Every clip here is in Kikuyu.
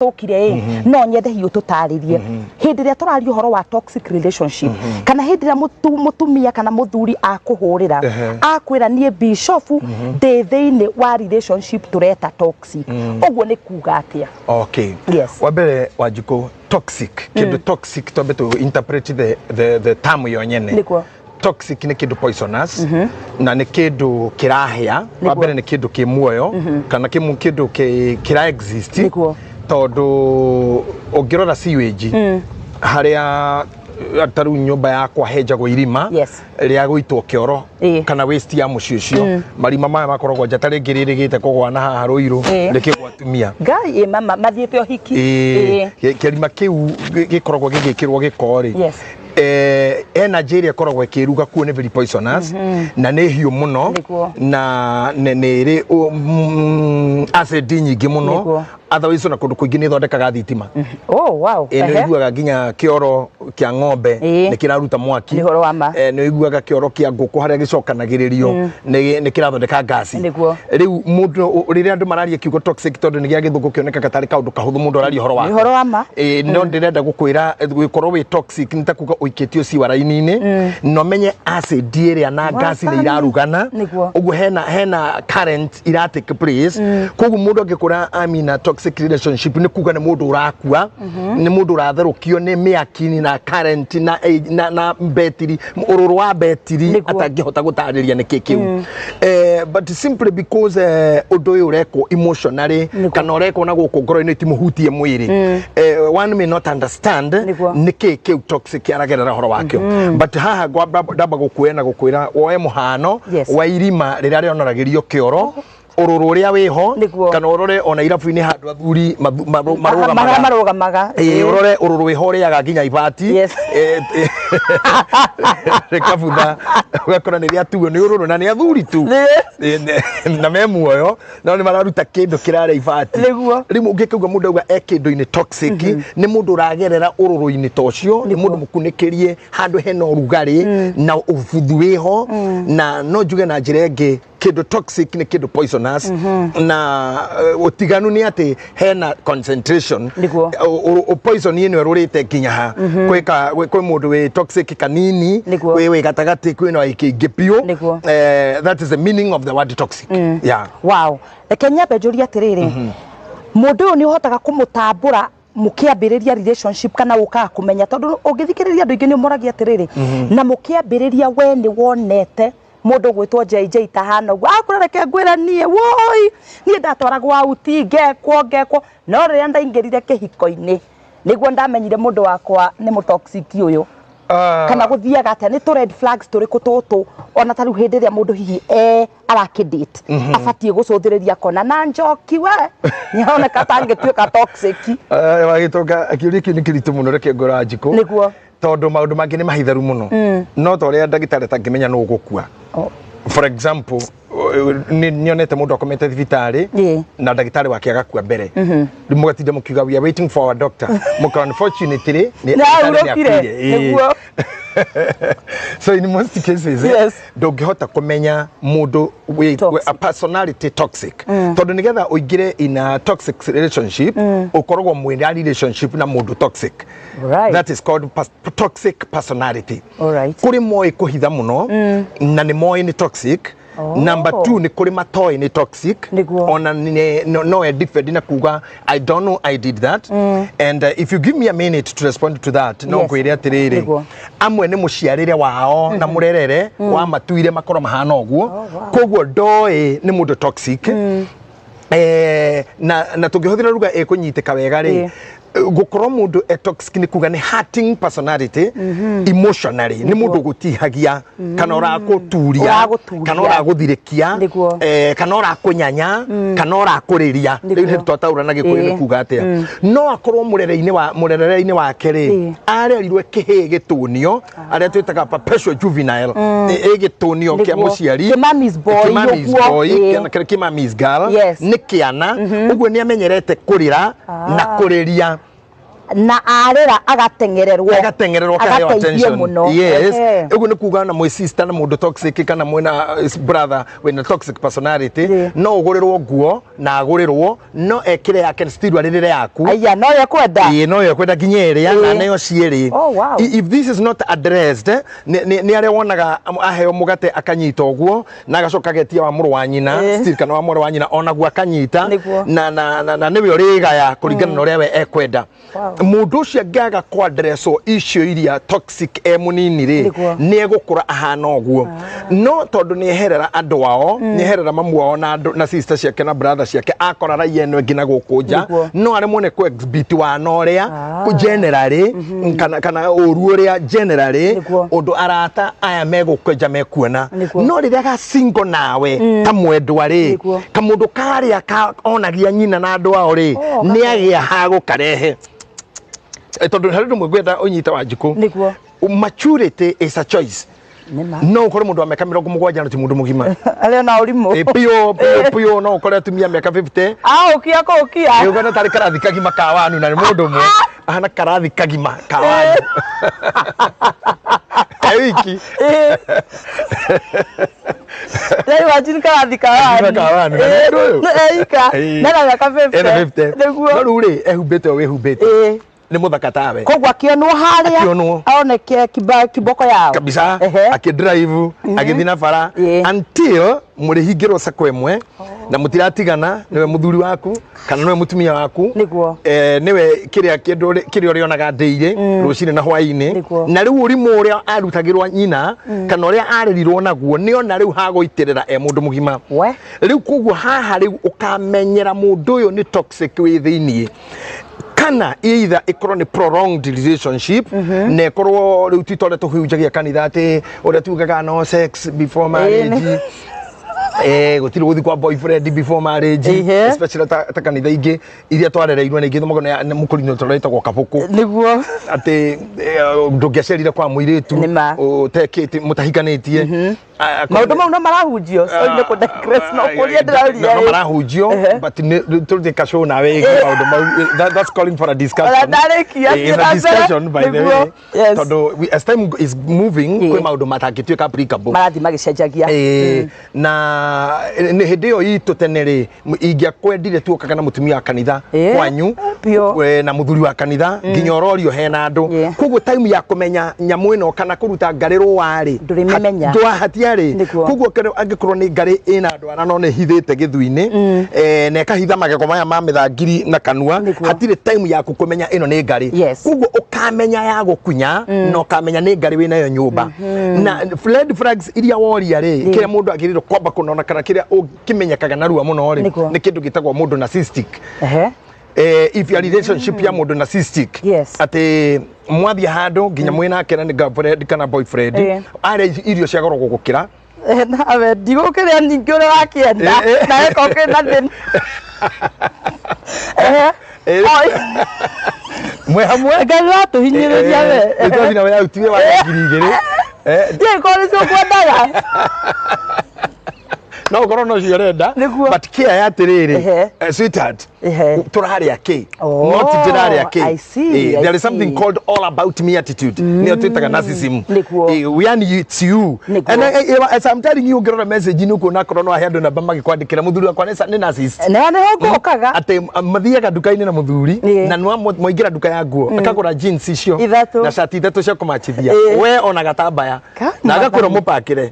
Tũkire ĩ, no nyende hiũ tũtarĩrie hĩndĩ ĩrĩa tũraria ũhoro wa toxic relationship, kana hĩndĩ ĩrĩa mũtumia kana mũthuri akũhũrĩra, akwĩra, "Niĩ bishofu ndĩ thĩinĩ wa relationship tũreta toxic," ũguo nĩ kuga atĩa? Okay. Yes. Wa mbere, Wanjikũ, toxic, kĩndũ toxic, twambe tu interpret the term yo nyene. Toxic nĩ kĩndũ poisonous na nĩ kĩndũ kĩrahĩa. Wa mbere nĩ kĩndũ kĩ muoyo kana kĩndũ kĩra exist, tondũ ũngĩrora sewage harĩa ta rĩu nyũmba yakwa henjagwo irima rĩa gũitwo kĩoro kana waste ya mũciĩ ũcio, marima maya makoragwo nja, ta rĩngĩ rĩrĩgĩte kũgwa na haha rũirũ rĩkĩgwa atumia. Ngai ĩ, mama mathiĩte ũhiki. Ĩĩ, kĩrima kĩu gĩkoragwo gĩgĩkĩrwo gĩko rĩ, energy ĩrĩa ĩkoragwo ĩkĩruga kuo nĩ very poisonous na nĩ hiũ mũno na nĩ ĩrĩ acid nyingĩ mũno. Otherwise ona kũndũ kũingĩ nĩ ĩthondekaga thitima. Ĩ, nĩ ũiguaga nginya kĩoro kĩa ng'ombe nĩ kĩraruta mwaki. Nĩ ũhoro wa ma. Nĩ ũiguaga kĩoro kĩa ngũkũ harĩa gĩcokanagĩrĩrio nĩ kĩrathondeka ngasi. Rĩu mũndũ rĩrĩa andũ mararia kiugo toxic, tondũ nĩ gĩa gĩthũngũ, kĩonekaga tarĩ kaũndũ kahũthũ mũndũ araria ũhoro Nĩ wako. ũhoro wa ma. Ĩ, no ndĩrenda gũkwĩra, gũkorwo wĩ toxic nĩ ta kuga ũikĩtio ciwara raini-inĩ na ũmenye acid ĩrĩa na ngasi nĩ irarugana. Ũguo hena current ira take place. Koguo mũndũ angĩkora I'm in a toxic relationship, nĩ kuga nĩ mũndũ ũrakua, nĩ mũndũ ũratherũkio nĩ mĩaki na current na betiri, ũrũrũ wa betiri atangĩhota gũtarĩria nĩkĩ kĩu. But simply because ũndũ ũyũ ũrekwo emotionally kana ũrekwo na gũkũ ngoro-inĩ, ti mũhutie mwĩrĩ, one may not understand nĩkĩ kĩu toxic aragerera ũhoro wakĩo. But haha ndamba gũkuoya na gũkwĩra woe mũhano wa irima rĩrĩa rĩonoragĩrio kĩoro, ũrũrũ ũrĩa wĩho, kana ũrore ona irabu-inĩ handũ athuri marũgamaga. Marũgamaga. Marũgamaga. Ĩĩ, ũrore ũrũrũ wĩho ũrĩaga nginya ibati. Rĩkabutha, ũgakora nĩ rĩatuo nĩ ũrũrũ na nĩ athuri tu. Ĩĩ, na me muoyo no nĩ mararuta kĩndũ kĩrarĩa ibati. Rĩu ũngĩkauga mũndũ auga e kĩndũ-inĩ toxic, nĩ mũndũ ũragerera ũrũrũ-inĩ ta ũcio, nĩ mũndũ mũkunĩkĩrie handũ hena ũrugarĩ na ũbuthu wĩho. Na no njuge na njĩra ĩngĩ, kĩndũ toxic nĩ kĩndũ poisonous na ũtiganu nĩ atĩ hena concentration. Poison ĩno ĩrũrĩte nginya ha kwĩ mũndũ wĩ toxic kanini, kwĩ wĩ gatagatĩ, kwĩ na kĩingĩ biũ. That is the meaning of the word toxic, yeah. Wow, reke nyambe njũrie atĩrĩrĩ, mũndũ ũyũ nĩ ũhotaga kũmũtambũra mũkĩambĩrĩria relationship kana ũkaga kũmenya? Tondũ ũngĩthikĩrĩria andũ aingĩ nĩ ũmoragia atĩrĩrĩ, na mũkĩambĩrĩria we nĩ wonete mũndũ gwĩtwo JJ tahana ũguo, akũra reke ngwĩre niĩ, woi, niĩ ndatwaragwo auti ngekwo ngekwo, no rĩrĩa ndaingĩrire kĩhiko-inĩ nĩguo ndamenyire mũndũ wakwa nĩ mũtoxic ũyũ. Kana gũthiaga atĩa? Nĩ tũ red flags tũrĩkũ tũtũ ona ta rĩu hĩndĩ ĩrĩa mũndũ hihi e arakĩdate abatiĩ gũcũthĩrĩria kona na njoki we nĩaroneka ta angĩtuĩka toxic? Wagĩtonga, kĩũria kĩu nĩ kĩritũ mũno, reke ngwĩra, Wanjikũ, tondũ maũndũ mangĩ nĩ mahitharu mũno, no ta ũrĩa ndagĩtarĩ atangĩmenya nũ ũgũkua. For example, nĩ nyonete mũndũ akomete thibitarĩ na ndagĩtarĩ wake agakua mbere. Rĩu mũgatinda mũkiuga, "We are waiting for our doctor." Mũka unfortunately nĩ nĩ ndagĩtarĩ nĩ ahurũkire. akuire. Ĩĩ. So in most cases, ndũngĩhota kũmenya mũndũ wĩ Toxic. a personality toxic, tondũ nĩgetha ũingĩre in a toxic relationship, ũkoragwo mwĩna relationship na mũndũ toxic. That is called toxic personality. Kũrĩ moĩ kũhitha mũno na nĩ moĩ nĩ toxic. Number two, nĩ kũrĩ matoĩ nĩ toxic ona no e defend na kuga, "I don't know I did that." And if you give me a minute to respond to that, no ngwĩre atĩrĩrĩ, amwe nĩ mũciarĩre wao na mũrerere wa matuire makorwo mahana ũguo. Koguo ndoĩ nĩ mũndũ toxic. Na tũngĩhũthĩra ruga ĩkũnyitĩka wega rĩ, gũkorwo mũndũ e toxic nĩ kuga nĩ hurting personality emotionally, nĩ mũndũ ũgũtihagia kana ũrakũturia Ũragũturia. kana ũragũthirĩkia, kana ũrakũnyanya kana ũrakũrĩria. Rĩu nĩ twataũra na Gĩkũyũ nĩ kuga atĩa. No akorwo mũrere-inĩ wa mũrerere-inĩ wake rĩ, arerirwe kĩhĩĩ gĩtũnio, arĩa twĩtaga perpetual juvenile, ĩ gĩtũnio kĩa mũciari. Kĩmamis boy. Kĩmamis ũguo. boy, kana kĩmamis girl. Nĩ kĩana ũguo nĩ amenyerete kũrĩra na kũrĩria. Na arĩra agateng'ererwo. Agateng'ererwo kaheo agateithio attention. Mũno. Yes. Ehe. Ũguo nĩ kuga na mwĩ sister na mũndũ toxic kana mwĩna brother wĩna toxic personality, no ũgũrĩrwo nguo na agũrĩrwo, no ekĩre yake, still arĩrĩre yaku. Aya, no yekwenda. Ĩĩ, no yo kwenda nginya ĩrĩa na nĩyo cierĩ. Oh, wow. If this is not addressed, nĩ arĩa wonaga aheo mũgate akanyita ũguo na agacoka agetia wa mũrũ wa nyina, still kana wa mwarĩ wa nyina onaguo akanyita, na nĩwe ũrĩgaya kũringana na ũrĩa we ekwenda. Mũndũ ũcio angĩaga kwadresswo icio iria toxic e mũnini rĩ, nĩ egũkũra ahana ũguo. No tondũ nĩ eherera andũ ao, nĩ eherera mamu wao na andũ na sister ciake na brother ciake, akora raia ĩno ĩngĩ na gũkũ nja, no aremwo nĩ kũ exhibit wana ũrĩa generally kana ũru ũrĩa generally, ũndũ arata aya megũkwenja mekuona. No rĩrĩa ga single nawe ta mwendwa rĩ, kamũndũ karĩa onagia nyina na andũ ao rĩ, Oh, nĩ agĩa ha gũkarehe. Tondũ harĩ ũndũ ũmwe ngwenda ũnyite, Wanjikũ. Maturity is a choice. Nĩma. No ũkore mũndũ wa mĩaka 70 no ti mũndũ mũgima. Arĩa na ũrimũ. Piũ piũ piũ. No ũkore atumia mĩaka 50, aũkia kũũkia. Ĩ, ũkona tarĩ karathi kagima ka wanu, na nĩ mũndũ ũmwe ahana karathi kagima ka wanu e wiki. Rĩu wanjini karathi ka wanu. Ka wanu, na nĩ ũndũ ũyũ. Eika. Nena mĩaka 50. Ena 50. Nĩguo. No rĩu rĩ, ehumbĩte o wĩhumbĩte, nĩ mũthaka tawe. Koguo akĩonwo harĩa, Akĩonwo. aoneke kiboko yao. Kabisa. Akĩdrive, agĩthiĩ na bara, until mũrĩhingĩrwo sako ĩmwe na mũtiratigana, nĩwe mũthuri waku kana nĩwe mũtumia waku. Nĩwe kĩrĩa kĩndũ kĩrĩa ũrĩonaga ndĩirĩ rũcinĩ na hwaĩ-inĩ. Na rĩu ũrimũ ũrĩa arutagĩrwo nyina kana ũrĩa arerirwo naguo, nĩona rĩu hagũitĩrĩra e mũndũ mũgima. We. Rĩu koguo haha rĩu ũkamenyera mũndũ ũyũ nĩ toxic wĩ thĩiniĩ, kana either ĩkorwo nĩ prolonged relationship, na ĩkorwo rĩu ti ta ũrĩa tũhunjagia kanitha atĩ ũrĩa tugaga no sex before marriage, gũtirĩ gũthiĩ kwa boyfriend before marriage, especially ta kanitha ingĩ iria twarereirwo na ingĩ thomagwo nĩ mũkũrinũ tũretagwo kabũkũ, atĩ ndũngĩacerire kwa mũirĩtu Nĩma. ũtekĩte mũtahikanĩtie. Maũndũ mau no marahunjio. Sorry nĩ kũ-digress, no kũria ndĩraũria. No ĩ. marahunjio, but tũrĩ kashow nawe ĩgiĩ maũndũ mau. That's calling for a discussion. Ona ndarĩkia, It's a thiĩ na mbere. discussion, by the way, tondũ as time is moving, kwĩ maũndũ matangĩtuĩka applicable. Marathiĩ magĩcenjagia. Na nĩ hĩndĩ ĩyo itũ tene rĩ, ingĩakwendire tuokaga na mũtumia wa kanitha kwanyu, na mũthuri wa kanitha, nginya ũrorio hena andũ. Koguo time ya kũmenya nyamũ ĩno kana kũruta ngarĩ rũa rĩ, Ndũrĩmĩmenya. Hatiarĩ. Koguo angĩkorwo nĩ ngarĩ ĩna ndwara no nĩ hithĩte gĩthui-inĩ, na ĩkahitha magego maya ma mĩthangiri na kanua, hatirĩ time yaku kũmenya ĩno nĩ ngarĩ. Koguo ũkamenya ya gũkunya na ũkamenya nĩ ngarĩ wĩnayo nyũmba. Na red flags iria woria rĩ, kĩrĩa mũndũ agĩrĩirwo kwamba kũnona kana kĩrĩa ũkĩmenyekaga narua mũno rĩ, nĩ kĩndũ gĩtagwo mũndũ narcissistic. If your relationship ya mũndũ narcissistic, atĩ mwathiĩ handũ nginya mwĩnake na nĩ girlfriend kana boyfriend, arĩa irio cia goro gũgũkĩra. Nawe ndigũkĩrĩa nyingĩ ũrĩa wakĩenda, na ĩko kĩna thĩna. Mwĩ hamwe. Ngai watũhinyĩrĩria we. Nĩ twathiĩ nawe out wa 2000. Ndiũĩ korwo nĩcio ngwendaga. No ũkorwo nocio ũrenda, but care ya atĩrĩrĩ, sweetheart, tũrarĩa kĩ, Oh, not ndĩrarĩa kĩ. I see, I There is something see. called all about me attitude, nĩyo twĩtaga narcissism. Yani it's you. And as I'm telling you, ũngĩrora message nĩ ũkuona akorwo no ahe andũ namba magĩkwandĩkĩra, mũthuri wakwa nĩ narcissist. Na nĩho ngũkaga. Atĩ mathiaga nduka-inĩ na mũthuri, na nĩ mwaingĩra nduka ya nguo, akagũra jeans icio Ithatũ. na cati ithatũ cia kũmachithia, we ona gatambaya, Ka- na agakwĩra Mwathani. mũpakĩre.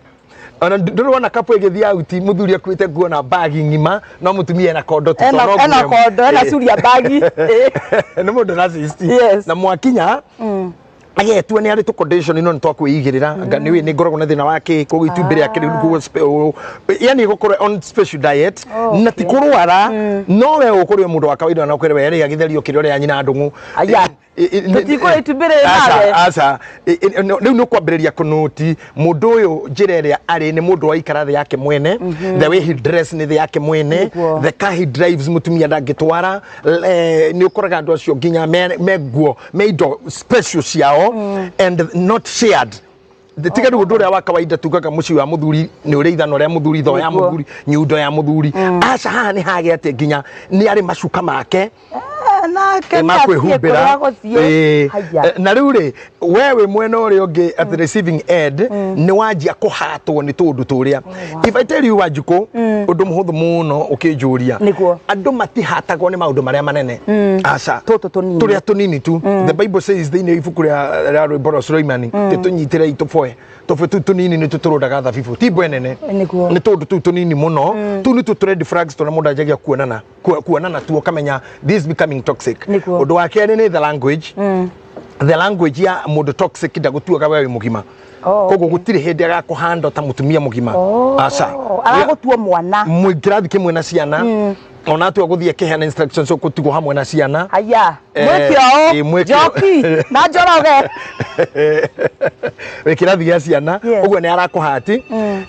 Ona ndũrĩ wona kapu ĩgĩthiĩ out, mũthuri akuĩte nguo na bagi ng'ima, no mũtumia ena kondo tu, tondũ no Ena nguo ĩmwe. kondo, ena curia bagi. Nĩ mũndũ narcissist. Na mwakinya agetua nĩ arĩ tũ condition no nĩ twakwĩigĩrĩra, anga nĩ nĩ ngoragwo na thĩna wa kĩ, koguo itumbĩ rĩake rĩu nguo yani gũkorwo on special diet, na ti kũrwara, no we ũkũrĩa mũndũ wa kawaida na ũkwĩre we rĩa gĩtherio kĩrĩa ũrĩa nyina ndũng'ũ. Aya. Tũtikũrĩa itumbĩ rĩrĩ Aca, nawe. aca. Rĩu nĩ ũkwambĩrĩria kũnũti mũndũ ũyũ njĩra ĩrĩa arĩ nĩ mũndũ waikara thĩ yake mwene, the way he dress nĩ thĩ yake mwene, the car he drives mũtumia ndangĩtwara. Nĩ ũkoraga andũ acio nginya me nguo, me indo special ciao and not shared. Tiga rĩu ũndũ ũrĩa wa kawaida tugaga mũciĩ wa mũthuri nĩ ũrĩ ithanwa rĩa mũthuri, thoo ya mũthuri, nyundo ya mũthuri. Aca, haha nĩ hagĩa atĩ nginya nĩ arĩ macuka make. Nake Makwĩhumbĩra. Gũthiĩ. Haya. Na rĩu rĩ, we wĩ mwena ũrĩa ũngĩ, at the receiving end, nĩ wanjia kũhatwo nĩ tũũndũ tũrĩa. If I tell you, Wanjikũ, ũndũ mũhũthũ mũno ũkĩnjũria. Andũ matihatagwo nĩ maũndũ marĩa manene, aca. Tũtũ tũnini. Tũrĩa tũnini tu. The Bible says thĩinĩ wa ibuku rĩa rwĩmbo rwa Suleimani, tĩtũnyitĩrei tũboe tũbwe tũu tũnini nĩ tũtũrũndaga thabibũ, ti mbwe nene. Nĩ tũndũ tũu tũnini mũno, tũu nĩ tũ red flags tũrĩa mũndũ anjagia kuonana kuonana tuo ũkamenya this is becoming toxic. Ũndũ wa kerĩ nĩ the language. The language ya mũndũ toxic, ndagũtuaga we wĩ mũgima. Koguo gũtirĩ hĩndĩ agakũhanda ta mũtumia mũgima. Aca. Aragũtua mwana. Mwĩ kĩrathi kĩmwe na ciana, ona atua gũthiĩ akĩheana instructions, ũgũtigwo hamwe na ciana. Haya. Mwĩke ũũ. Mwĩke. Njoki na Njoroge. Wĩ kĩrathi gĩa ciana. Ũguo nĩ arakũhati.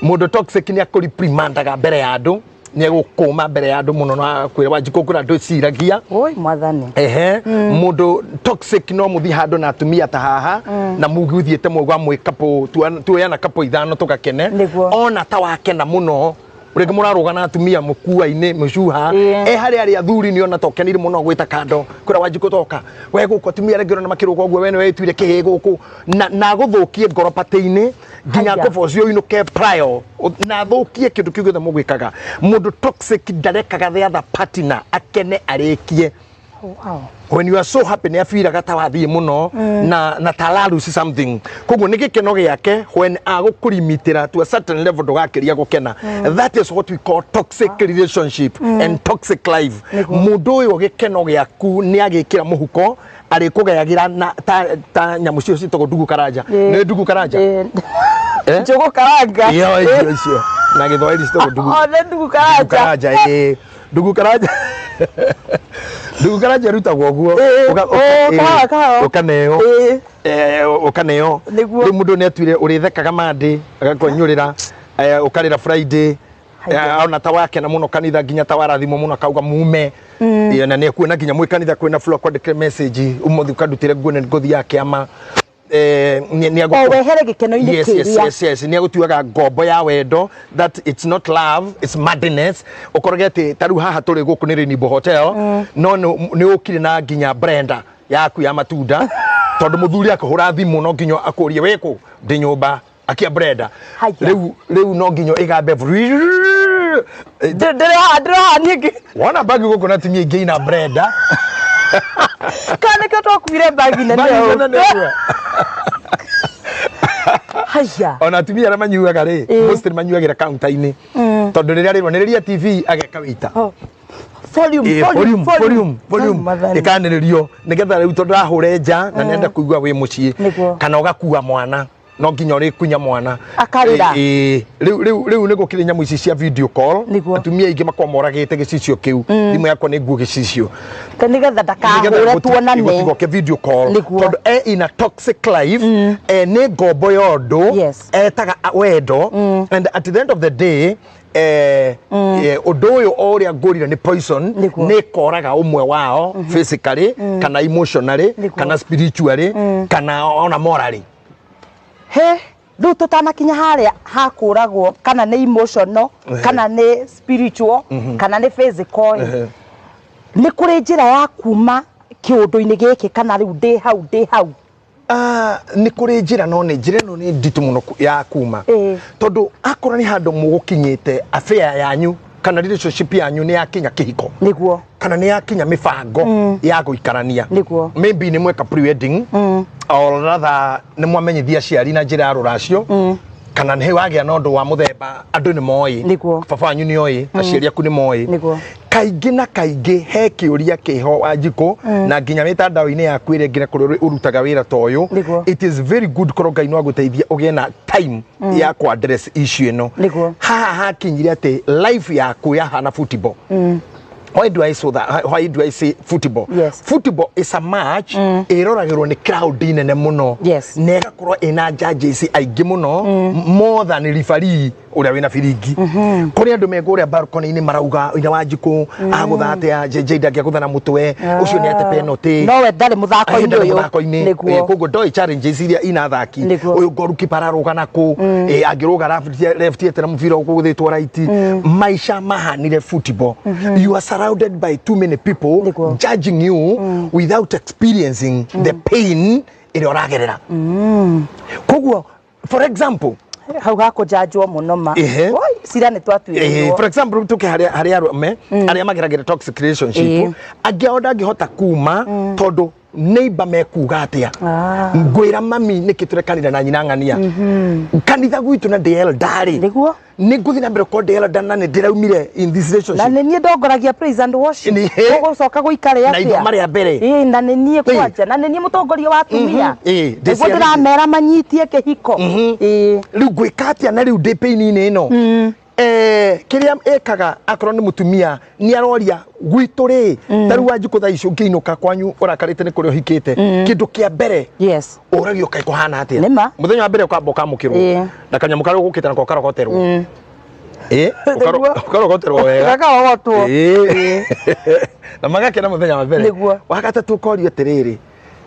Mũndũ toxic nĩ akũriprimandaga mbere ya andũ, nĩ egũkũma mbere ya andũ mũno na kwĩra Wanjikũ kũrĩa andũ ciragia. Oi mwathani. Ehe, mũndũ toxic no mũthiĩ handũ na atumia ta haha na mugĩthiĩte mwauga mwĩ couple, tuoyana couple ithano tũgakene. Ona ta wakena mũno, rĩngĩ mũrarũga na atumia mũkua-inĩ mũcuha. E harĩa arĩa athuri nĩ ona tokenire mũno gwĩta kando kwĩra Wanjikũ toka we gũkũ, atumia rĩngĩ ona makĩrũga ũguo, we nĩ wĩtuire kĩhĩ gũkũ na gũthũkie ngoro patĩ-inĩ nginya Haya. kũba ũcio ũinũke prior na thũkie kĩndũ kĩu gĩothe mũgwĩkaga. Mũndũ toxic ndarekaga the other partner akene arĩkie. When you are so happy, nĩ abiraga ta wathiĩ mũno na ta something, koguo nĩ gĩkeno gĩake when agũkũrimitĩra to a certain level ndũgakĩria gũkena. That is what we call toxic relationship and toxic life. Mũndũ ũyũ gĩkeno gĩaku nĩ agĩkĩra mũhuko, arĩkũgayagĩra na ta nyamũ cio ciĩtagwo ndugu karanja. Nĩ ndugu karanja. Eh? Njũgũ karanga. Iyo icio na gĩthwaĩri ciĩtagwo ndugu. O nĩ ndugu karanja. Karanja, ĩĩ, ndugu karanja. Ndugu karanja ĩrutagwo ũguo. Oh, kahawa, kahawa. Ũkaneo. Ũkaneo. Rĩu mũndũ nĩ atuire ũrĩthekaga Monday, agakwenyũrĩra, ũkarĩra Friday. Haya. Ona ta wakena mũno kanitha, nginya ta warathimwo mũno, akauga mume. Na nĩ ekuona nginya mwĩ kanitha kwĩna flow, akwandĩkĩre message, ũmũthĩ ũkandutĩre nguo nĩ ngũthiaga kĩama. O wehere gĩkeno-inĩ kĩrĩa. Yes, nĩ agũtuaga ngombo ya wendo, that it's not love, it's madness. Ũkorage atĩ ta rĩu haha tũrĩ gũkũ nĩ Rainbow Hotel, no nĩ ũkire na nginya blender yaku ya matunda, tondũ mũthuri akũhũra thimũ no nginya akũrie wĩkũ, ndĩ nyũmba, akia blender. Haya. Rĩu no nginya ĩgambe. Ndĩroha niĩ. Wona bagi gũkũ na atumia aingĩ ina blender. Kana nĩkĩo twakuire bagi nene Bagi ũũ? nene nĩguo. Haya. Ona atumia arĩa manyuaga rĩ, mostly manyuagĩra counter-inĩ, tondũ rĩrĩa rĩrwo nĩrĩria TV ageka wĩita. Oh. Volume, volume, volume, volume. Mwathani. Ĩkanĩrĩrio nĩgetha rĩu tondũ ahũre nja na nĩenda kũigua wĩ mũciĩ. Kana ũgakua mwana, no nginya ũrĩkunya mwana. Akarĩra. Rĩu nĩ gũkĩrĩ nyamũ ici cia video call. Atumia aingĩ makoragwo moragĩte gĩcicio kĩu, thimũ yakwa nĩ nguo gĩcicio. Ta nĩgetha ndakahũre tuonane. Gũtigoke video call. Tondũ e in a toxic life, nĩ ngombo ya ũndũ etaga wendo, and at the end of the day, ũndũ ũyũ o ũrĩa ngũrire nĩ poison. Nĩ koraga ũmwe wao physically kana emotionally kana spiritually kana ona morally. He, rĩu tũtanakinya harĩa hakũragwo kana nĩ emotional kana nĩ spiritual kana nĩ physical, nĩ kũrĩ njĩra ya kuma kĩũndũ-inĩ gĩkĩ kana rĩu ndĩ hau ndĩ hau? Ah, nĩ kũrĩ njĩra, no nĩ njĩra ĩno nĩ nditũ mũno ya kuma, tondũ akorwo nĩ handũ mũgũkinyĩte affair yanyu kana relationship yanyu nĩ yakinya kĩhiko kana nĩ yakinya mĩbango ya gũikarania, maybe nĩ mweka pre-wedding, or rather nĩ mwamenyithia aciari na njĩra ya rũracio, kana nĩ wagĩa na ũndũ wa mũthemba andũ nĩ moĩ, baba wanyu nĩ oĩ, aciari aku nĩ moĩ. Kaingĩ na kaingĩ he kĩũria kĩho, Wanjikũ, na nginya mĩtandao-inĩ yaku ĩrĩa nginya kũrĩa ũrutaga wĩra ta ũyũ, it is very good korwo Ngai no agũteithie ũgĩe na time ya kũ address issue ĩno. Haha hakinyire atĩ life yaku yahana football. Why do I say that? Why do I say football? Football is a match ĩroragĩrwo nĩ crowd nene mũno na ĩgakorwo ĩna judges aingĩ mũno, more than referee ũrĩa wĩna biringi. Kũrĩ andũ me kũrĩa balcony-inĩ marauga ina Wanjikũ agũtha atĩa, JJ ndangĩagũtha na mũtwe ũcio, nĩ ate penalty. Nowe ndarĩ mũthako-inĩ Ndarĩ ũyũ. mũthako-inĩ. Koguo ndoĩ challenges iria ina athaki. Ũyũ goalkeeper ararũga nakũ, angĩrũga left etera mũbira ũgũthĩtwo right. Maica mahanire football, you are surrounded Surrounded by too many people Nĩguo. judging you without experiencing the pain ĩrĩa ũragerera. Koguo, for example, Hau hakũnjanjwo mũno ma. Ehe. Oi, cira nĩ twatuĩrĩirwo. For example, tuke harĩa arũme arĩa mageragĩra toxic relationship, angĩ ao ndangĩhota kuma tondũ neighbor mekuga atĩa, Ah. ngwĩra mami nĩkĩ tũrekanire na nyina ng'ania kanitha gwitũ na ndĩ elder rĩ, Nĩguo. nĩ ngũthiĩ na mbere gũkorwo ndĩ elder na nĩ ndĩraumire in this Na relationship? nĩ niĩ ndongoragia praise and worship. Ũgũcoka gũikare Na atĩa? ithoma rĩa mbere. Ĩĩ, na nĩ niĩ kwanja, na nĩ niĩ mũtongoria wa atumia. Ĩĩ, Nĩguo ndĩciarĩte. ndĩramera manyitie kĩhiko. Ĩĩ. Rĩu ngwĩka atĩa na rĩu ndĩ pain-inĩ ĩno? Kĩrĩa ĩkaga, akorwo nĩ mũtumia, nĩ aroria gwitũ rĩ, ta rĩu Wanjikũ, thaa ici ũngĩinũka kwanyu ũrakarĩte nĩ kũrĩa ũhikĩte, kĩndũ kĩa mbere ũragio kaĩ kũhana atĩa? Nĩ ma. Mũthenya wa mbere ũkamba ũkamũkĩrwo na kanyamũ karĩa ũgũkĩte nako ũkarogoterwo. Ĩĩ, Nĩguo. ũkarogoterwo wega. Gakarogotwo. Ĩĩ. Na magakena mũthenya wa mbere. Nĩguo. Wa gatatũ ũkorio atĩrĩrĩ,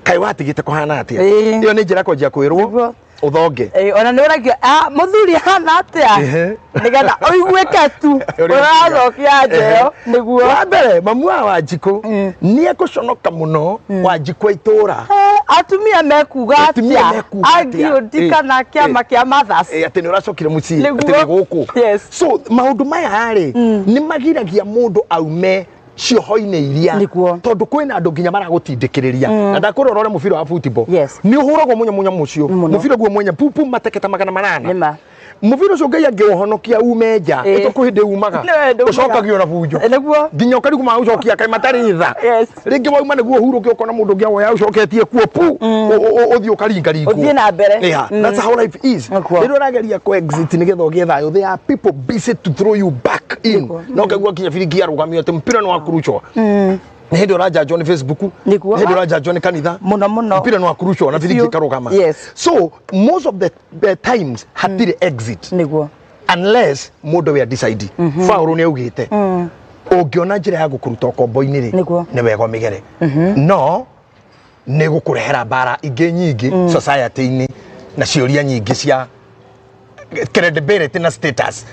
kaĩ watigĩte kũhana atĩa? Ĩyo nĩ njĩra kwanjia kwĩrwo Nĩguo. ũthonge. Ĩĩ, ona nĩ ũragio, "Ah, mũthuri ahana atĩa?" Nĩgetha ũiguĩke tu Ũrĩa ũracokia nja ĩyo. Nĩguo. Wa mbere, mamu wa Wanjikũ nĩ ekũconoka mũno, Wanjikũ a itũra. Eh, atumia mekuga Atumia atĩa? mekuga atĩa? Angiũndi kana kĩama kĩa mothers. Atĩ nĩ ũracokire mũciĩ, Nĩguo. atĩ nĩ gũkũ. Yes. So maũndũ maya rĩ, nĩ magiragia mũndũ aume cioho-inĩ iria, Nĩguo. tondũ kwĩna andũ nginya maragũtindĩkĩrĩria. Na ndakwĩra ũrore mũbira wa football, nĩ ũhũragwo mũnya mũcio Mũno. mũbira guo mwenya pupu mateketa 800. Nĩma. Mũbira ũcio Ngai angĩũhonokia ume nja, ĩtũkũ hĩndĩ umaga, Nĩ hĩndĩ umaga. ũcokagio na bunjo. Nĩguo. Nginya ũkarigwo magũcokia kaĩ matarĩ tha. Rĩngĩ wauma nĩguo ũhurũke, ũkona mũndũ ũngĩ awoya ũcoketie kuo pu, ũthiĩ ũkaringaringwo. Ũthiĩ na mbere. Yeah, that's how life is. Nĩguo. Rĩrĩa ũrageria ku exit nĩgetha ũgĩe thayũ, there are people busy to throw you back in. Na ũkaigua nginya biringi yarũgamio atĩ mpira nĩ wakurucwo. Nĩ hĩndĩ ũranjanjwo nĩ Facebook, Nĩguo. nĩ hĩndĩ ũranjanjwo nĩ kanitha. Mũno mũno. Mpira nĩ wakurucwo na biringi Biũ. ĩkarũgama. So most of the times hatirĩ exit Nĩguo. unless mũndũ we decide. Paũlũ nĩ augĩte ũngĩona njĩra ya gũkũruta ũkombo-inĩ rĩ, Nĩguo. nĩ wega ũmĩgere, no nĩ gũkũrehera mbara ingĩ nyingĩ society-inĩ na ciũria nyingĩ cia credibility na status.